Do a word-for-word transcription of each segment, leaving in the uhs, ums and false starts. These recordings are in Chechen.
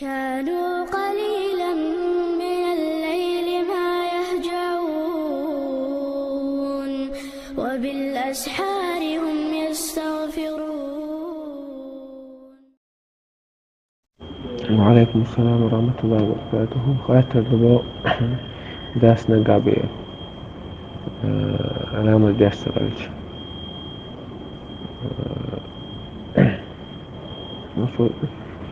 كانوا قليلا من الليل ما يهجعون، وبالأسحار هم يستغفرون. وعليكم السلام ورحمة الله وبركاته. Хаттар дабо дас нагахь бе, э, ламаз деш ца хилча. Э, ну, со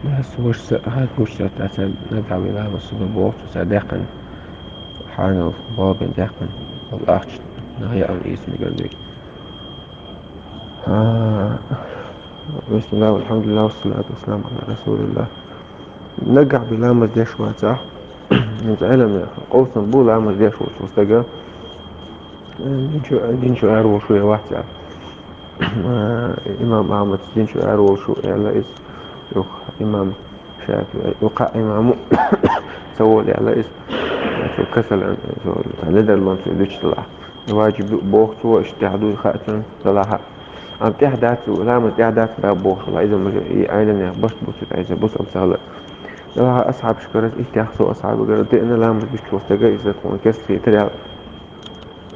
дас варса, хьан гуш ца тацан нагахь бе ламаз со боху, ца дехкан. Хьанал бобин дехкан. Аллахч нагахь яан из мегар дей. А, بسم الله والحمد لله والصلاة والسلام على رسول الله. Нагахь бе ламаз деш вацахь, хӀинца Ӏилманехь къовсам бу ламаз деш волчу стага, э, дин чу, дин чу ара волуш ву я вац аьлла. Э, имам Ахьмад дин чу ара волуш ву аьлла иза. Юха имам ШафиӀи, юха имаму ца волу аьлла иза. Цо касалан, цо ледарлонца дуьйцуш делахь. Ваджиб ду боху цо, иштта тӀехь дуй хаьа цунна делахь а. Амма тӀехь дац, ламаз тӀехь дац баьб бохуш вала, иза мужа и Ӏилманех башха буцуьйту, иза бусалба ца хилла. Делахь а асхьабашкара, иттех со асхьабагара деана ламаз дуьйцуш волу стага иза тхуна керста хетара аьлла.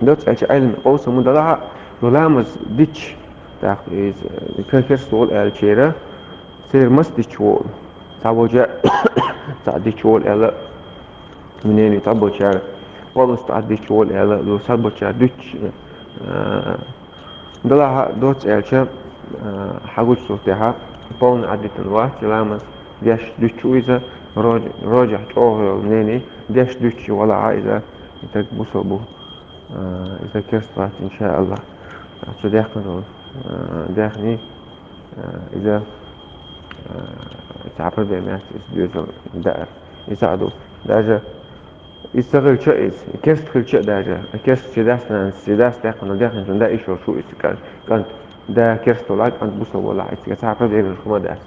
Доцца аьлча Ӏилман къовсам ду делахь а, ю ламаз дича, тӀаккха иза, ка-, керста волу аьллачеран, церан маса дича волу. Цхьаболчара цхьаъ дича волу аьлла, мнение цхьаболчара, полностью цхьаъ дича волу аьлла, цхьаболчара дуьтуш, а, делахь а доцца аьлча, а, хьан гучу суртехь, полный Ӏадитан вац и ламаз, деш дуьтуш ву иза, рожа-, рожехь чӀогӀа йолу мнение, деш дуьтуш валахь а иза, и стаг бусалба ву. А, иза керста вац, иншааллах. Цу дехкан долу, а, дехний, а, иза, а, цхьа проблема яц, иза доьзал даар. Иза а ду. Даже иза ца хилча иза, керста хилча а даже, керста шен дас-нанас, шен дас дехкан долу дехний, шен да иш йолуш ву иза кӀан-, кӀант. Да керста валахь, кӀант бусалба валахь, иза цхьа проблема йолуш хӀума дац.